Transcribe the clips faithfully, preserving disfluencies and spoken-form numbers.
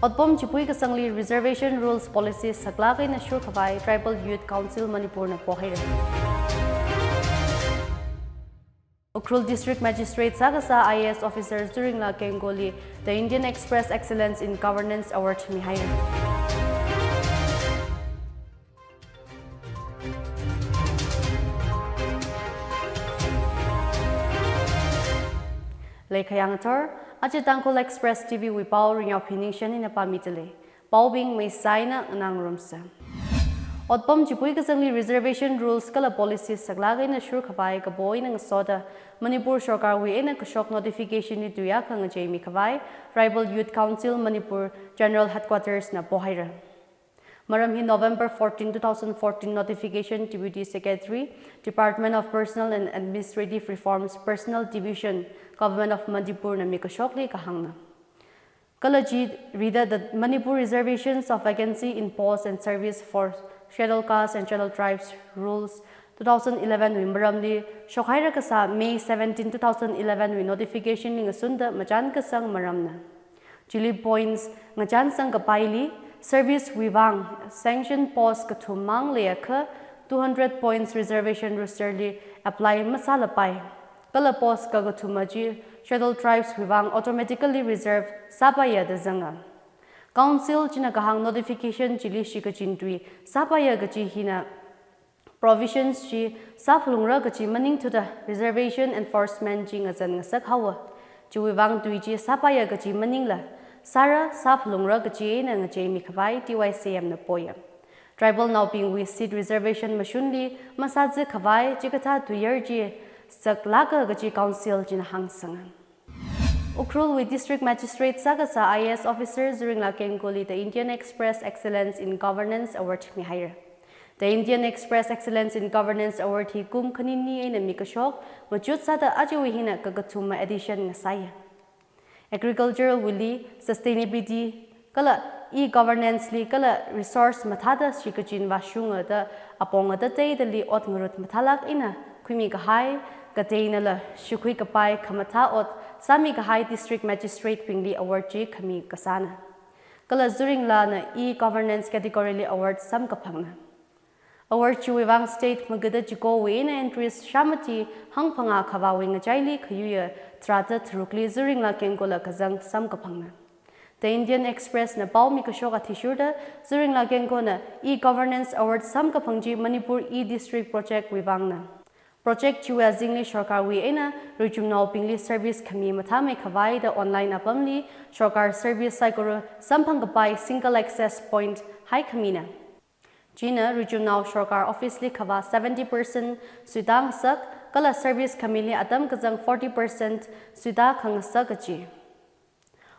Otpom chipui kasangli Reservation Rules Policy saklāk eina shurkhavai Tribal Youth Council Manipur na pohaira. Ukhrul District Magistrate sākasā I A S Officer Zuringla Kengko li The Indian Express Excellence in Governance Award mihaira. Leikhayang thor, aja Tangkhul Express T V wui pao Ringyao Phiningshen ina pāmi dalei. Paobing meisaina nganāngarumsa. Otpom chipui kasangli Reservation Rules kala Policy saklāk eina shurkhavai kapo eina ngasoda Manipur Sorkar wui eina kashok notification li tuiakha ngacheimikhavai Tribal Youth Council Manipur General Headquarters na pohaira. Maram hi November fourteen, two thousand fourteen notification, Deputy Secretary, Department of Personnel and Administrative Reforms, Personnel Division, Government of Manipur na mikashokli kahāngna. Kala chirida the Manipur Reservations of Vacancy in Post and Service for Scheduled Caste and Scheduled Tribes Rules two thousand eleven wui maramli shokhaira kasā May seventeen, two thousand eleven wui notification li ngasunda machān kasang maramna. Chili points ngachānsang kapaili service wui vang sanction post kathum mang leiakha two hundred points reservation roster li apply masālapai. Kala post kakathuma chi Scheduled Tribes wui vang automatically reserve sāpaiya da zanga. Council china kahāng notification chili shikachin tui sāpaiya kachi hina provisions chi sāphalungra kachi maningthuda reservation enforcement chi ngazan ngasak haowa. Chiwui vang tui chi sāpaiya kachi maningla sāra sāphalungra kachi eina ngacheimikhavai T Y C M na poya. Tribal naobingwui seat reservation mashunli masāzikhavai chikathā tuiyar chi saklāka kachi Council china hāngsanga. Ukhrul wui District Magistrate sākasā I A S Officer Zuringla Kengko li The Indian Express Excellence in Governance Award mihaira. The Indian Express Excellence in Governance Award hi kum khanini eina mikashok machut sāda ajawui hina kakathuma edition ngasāya. Agriculture wuili sustainability kala e-governance li kala resource mathāda shikachin vāshunga da apong atateidali ot ngarut mathālāk eina khuimikahai, kateinala shikhui kapai khamathā ot sāmikahai District Magistrate bingli award chi khami kasāna. Kala Zuringlana e-governance category li award samkaphangna. Award chiwui vang state magada chikowui eina entries shāmati hangphangā khavāwui ngachaili khayuiya tharāda tharukli Zuringla Kengkola kazang samkaphangna. The Indian Express na pao mikashok athishurda Zuringla Kengkona e-governance award samkaphang chi Manipur e-District project wui vangna. Project chiwui azingli sorkarwui eina richumnaobingli service khami mathāmeikhavai da online apamli sorkar service saikora samphangkapai single access point haikhamina. China richumnao sorkar office li khavā seventy percent suitāngasak, kala service khamili atam kazang forty percent suitākhangasak kachi.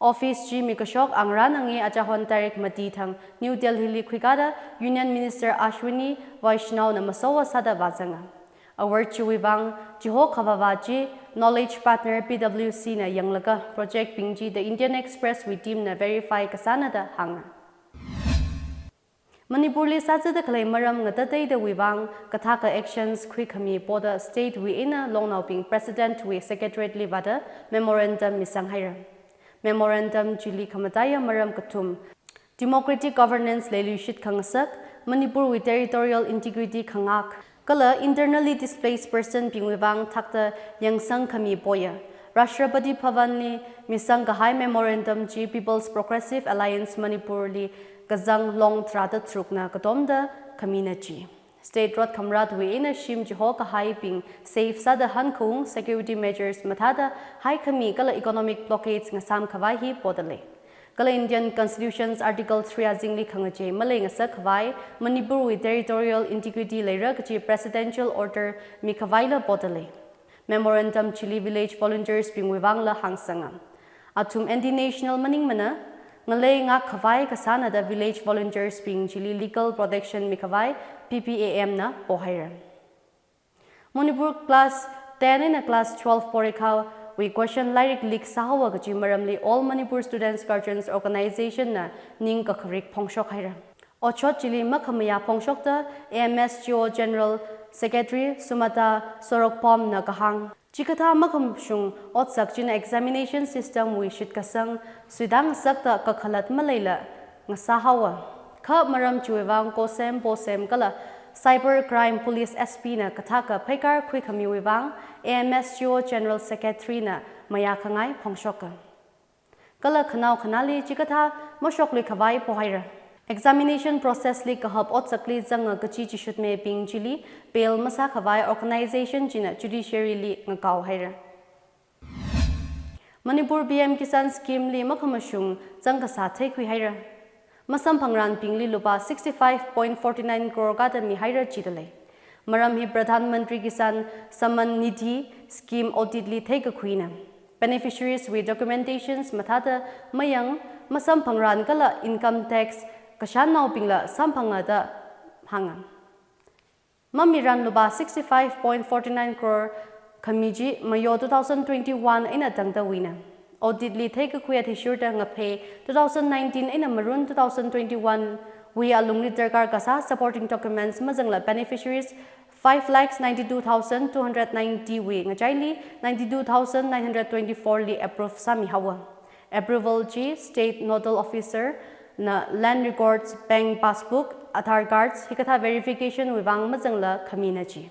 Office chi mikashok angrān angi achahon tarik mati thang New Delhi li khuikada Union Minister Ashwini Vaishnaw na masowa sāda vāzanga. Award chiwui vang chiho khavāvā chi Knowledge Partner P W C na yanglaga project bing chi The Indian Express wui team na verify kasāna da hānga. Manipur li sāzada khalei maram ngatateidawui vang kathaka actions khuikhami poda state wui eina longnaobing President wui Secretariat li vāda memorandum misanghaira. Memorandum chili khamataiya maram kathum, democratic governance leiluishit khangasak, Manipur wui territorial integrity khangak, kala internally displaced person bingwui vang thakta yangsang khami poya. Rashtrapati Bhavan li misangkahai memorandum chi People's Progressive Alliance Manipur li kazang long tharāda tharukna katomda khamina chi. State rot khamratwui eina shim chiho kahaibing safe sāda hankhaung security measures mathāda haikhami kala economic blockades ngasāmkhavai hi podalei. Kala Indian Constitution's Article three azingli khangachei maleingasakkhavai Manipur wui territorial integrity leira kachi presidential order mikhavaila podalei. Memorandum chili village volunteers bingwui vangla hāngsanga. Athum anti-national maningmana, ngalei ngakkhavai kasāna da village volunteers bing chili legal protection mikhavai P P A M na pohaira. Manipur class ten eina class twelve porikhawui question lairik leak sāhaowa kachi maramli All Manipur Students Guardians Organization na ningkakharik phongshokhaira. Otshot chili makhamayā phongshokta A M S G O General Secretary Sumata Sorokpom na kahāng, Chikathā makhamashung otsak china examination system wui shitkasang suitang ngasakta kakhalat maleila ngasāhaowa. Kha maram chiwui vang COSEM, POSEM kala Cyber Crime Police S P na kathāka pheikar khuikhamiwui vang A M S C O General Secretary na mayākhangai phongshoka. Kala khanao khanāli chikathā mashoklui khavai pohaira. Examination process li kahap otsakli zanga kachi chishutmibing chili bail masākhavai organization china judiciary li ngakaohaira. Manipur P M Kisan Scheme li makhamashung zangkasā theikhuihaira. Masamphangranbingli lupā sixty-five point forty-nine crore kada mihaira jidalei. Maram hi Pradhan Mantri Kisan Samman Nidhi Scheme audit li theikakhuina. Beneficiaries wui documentations mathāda mayang, masamphangran kala income tax kashannaobingla samphanga da hānga. Mamiran lupā sixty-five point forty-nine crore khami chi mayo two thousand twenty-one eina tangdawuina. Audit li theikakhui athishurda ngaphei two thousand nineteen eina marun two thousand twenty-one wui alungli darkar kasā supporting documents mazangla beneficiaries five lakhs ninety-two thousand two hundred ninety wui ngachaili ninety-two thousand nine hundred twenty-four li approve sāmihaowa. Approval chi State Nodal Officer na land records, bank passbook, Aadhaar cards hikathā verification wui vang mazangla khamina ji.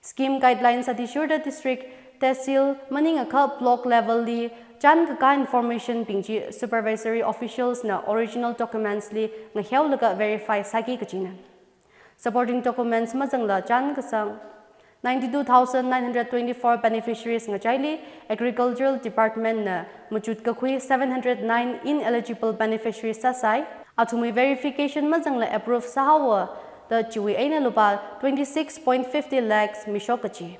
Scheme guidelines athishurda district, tehsil maningakha block level li chānkakā information bing chi supervisory officials na original documents li ngaheolaga verify sāki kajina. Supporting documents mazangla chānkasang ninety-two thousand nine hundred twenty-four beneficiaries ngachaili Agricultural Department na machut kakhui seven hundred nine ineligible beneficiaries sāsai. Athumwui verification mazangla approve sāhaowa da chiwui eina lupā twenty-six point fifty lakhs mishok kaji.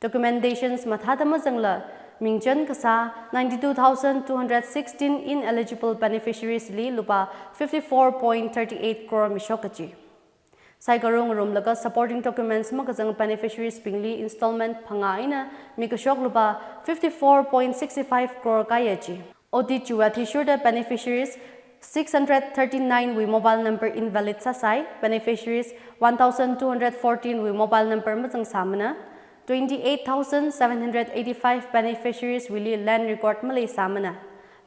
Documentations mathāda mazangla mingchan kasā ninety-two thousand two hundred sixteen ineligible beneficiaries li lupā fifty-four point thirty-eight crore mishok kaji. Saikora ngarumlaga supporting documents makazang beneficiaries bingli installment phangā eina mikashok lupā fifty-four point six five crore kāya ji. Audit chiwui athishurda beneficiaries six hundred thirty-nine wui mobile number invalid sāsai, beneficiaries one thousand two hundred fourteen wui mobile number mazangsāmana, twenty-eight thousand seven hundred eighty-five beneficiaries wuili land record maleisāmana,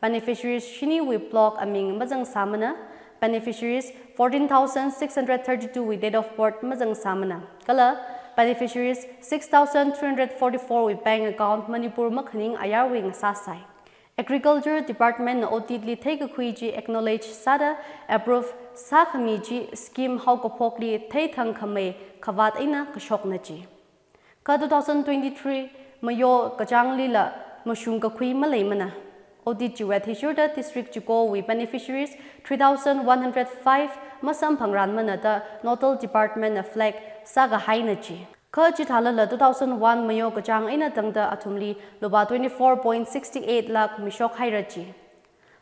beneficiaries shiniwui block aming mazangsāmana, beneficiaries fourteen thousand six hundred thirty-two wui date of birth mazangsāmana, kala beneficiaries six thousand three hundred forty-four wui bank account Manipur makhaning ayarwui ngasāsai. Agriculture Department na audit li theikakhui chi acknowledge sāda approve sākhami chi scheme haokaphokli theithang khamei khavāt eina kashokna ji. Kha two thousand twenty-three mayo kachānglila mashung kakhui maleimana. Audit chiwui athishurda district chikowui beneficiaries three thousand one hundred five masamphangranmana da Nodal Department na flag sākahaina ji. Kha chithālala two thousand one mayo kachāng eina tangda athumli lupā twenty-four point six eight lakh mishokhaira ji.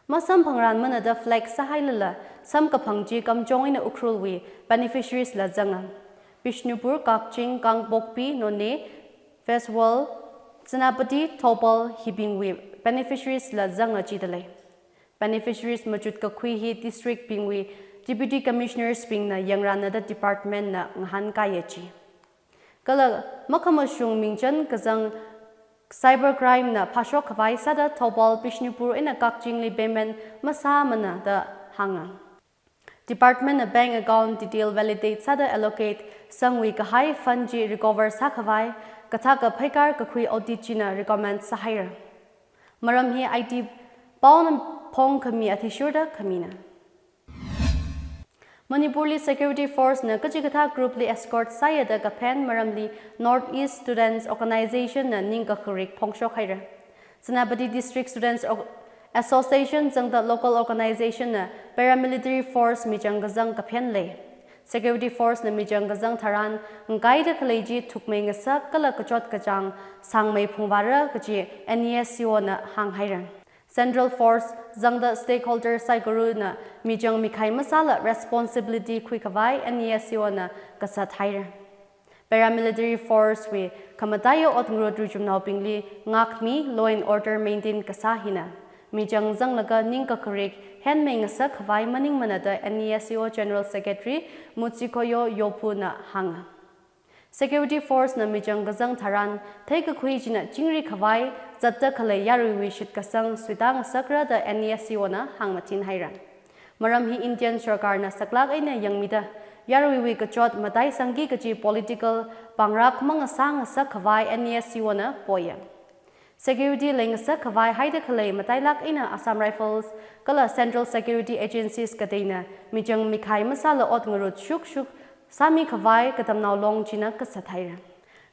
Masamphangranmana da flag sāhailala samkaphang chi Kamjong eina Ukhrulwui beneficiaries la zanga. Bishnupur, Kakching, Kangpokpi, Noney, Pheswal, Senapati, Thoubal hibingwui beneficiaries la zanga jidalei. Beneficiaries machut kakhui hi district bingwui Deputy Commissioners bingna yangranna da department na ngahānkāya ji. Kala makhamashung mingchan kazang cyber crime na phāshok khavai sāda Thoubal, Bishnupur eina Kakchingli payment masāmana da hānga. Department na bank account detail validate sāda allocate sangwui kahai fund chi recover sākhavai kathāka pheikar kakhui audit china recommend sāhaira. Maram hi I T paona phongkhami athishurda khamina. Manipurli security force na kachikathā group li escort sāya da kaphen maramli North East Students Organization na ningkakharik phongshokhaira. Senapati District Students Org-, Association zangda local organization na paramilitary force michang kazang kaphen lei. Security force na michang kazang tharan ngakaida khalei chi thukmei ngasak kala kachot kachāng sāngmei phungvāra kaji N E S C O na hānghaira. Central force zangda stakeholder saikorana michang mikhai masāla responsibility khuikhavai N E S C O na kasat haira. Paramilitary force wui khamataiya otngarut ruchumnaobingli ngākmi law and order maintain kasā hina michang zanglaga ningkakharik henmei ngasak khavai maningmana da N E S C O General Secretary Mutsikhoyo Yophu na hānga. Security force na michang kazang tharan, theikakhui china chingri khavai, zatta khalei yaruiwui shitkasang suita ngasakra da N E S C O na hāngmathin haira. Maram hi Indian sorkarna saklak eina yangmida, yaruiwui kachot mataisangki kachi political pāngrāk mangasā ngasak khavai N E S C O na poya. Security leingasak khavai haida khalei matailak eina Assam Rifles kala Central Security Agencies kateina michang mikhai masāla ot ngarut shukshuk sāmi khavai Katamnao Long china kasat haira.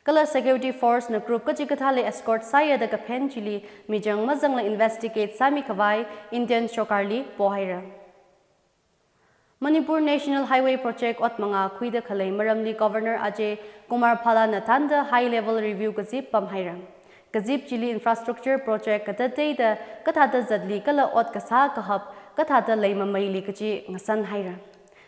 Kala security force na group kachikathāli escort sāya da kaphen chili michang mazangla investigate sāmi khavai Indian sorkarli pohaira. Manipur National Highway Project ot mangā khuida khalei maramli Governor Ajay Kumar Bhalla na thānda high level review kazip pamhaira. Kazip chili infrastructure project katateida kathāda zatli kala ot kasā kahap kathāda leimameili kachi ngasan haira.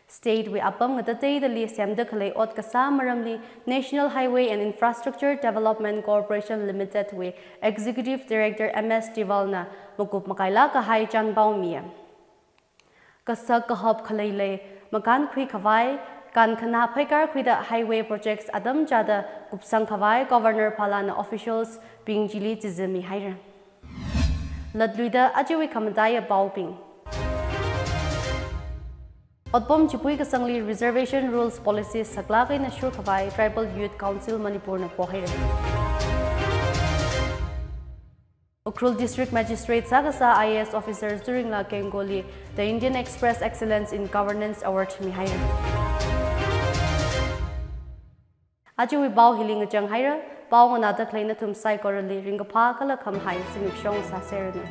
State wui apam katateidali semda khalei ot kasā maramli National Highway and Infrastructure Development Corporation Limited wui Executive Director M S Deval na makup makaila kahai chānpao miya. Kasak kahap khaleili makānkhui khavai, kankhanā phaikar khuida highway projects atam chāda kupsang khavai Governor Bhalla na officials bing chili chizami haira. Latluida ajawui khamataiya paobing. Otpam chipui kasangli reservation rules policy saklak eina shur khavai Tribal Youth Council Manipur na pohaira. Ukhrul District Magistrate sākasā I A S officer Zuringla Kengkoli The Indian Express Excellence in Governance Award mihaira. Ajawui pao hili ngachang haira, pao nganāda khalei nathum saikorali ringkaphā kala khamahai zimiksho sāseranu.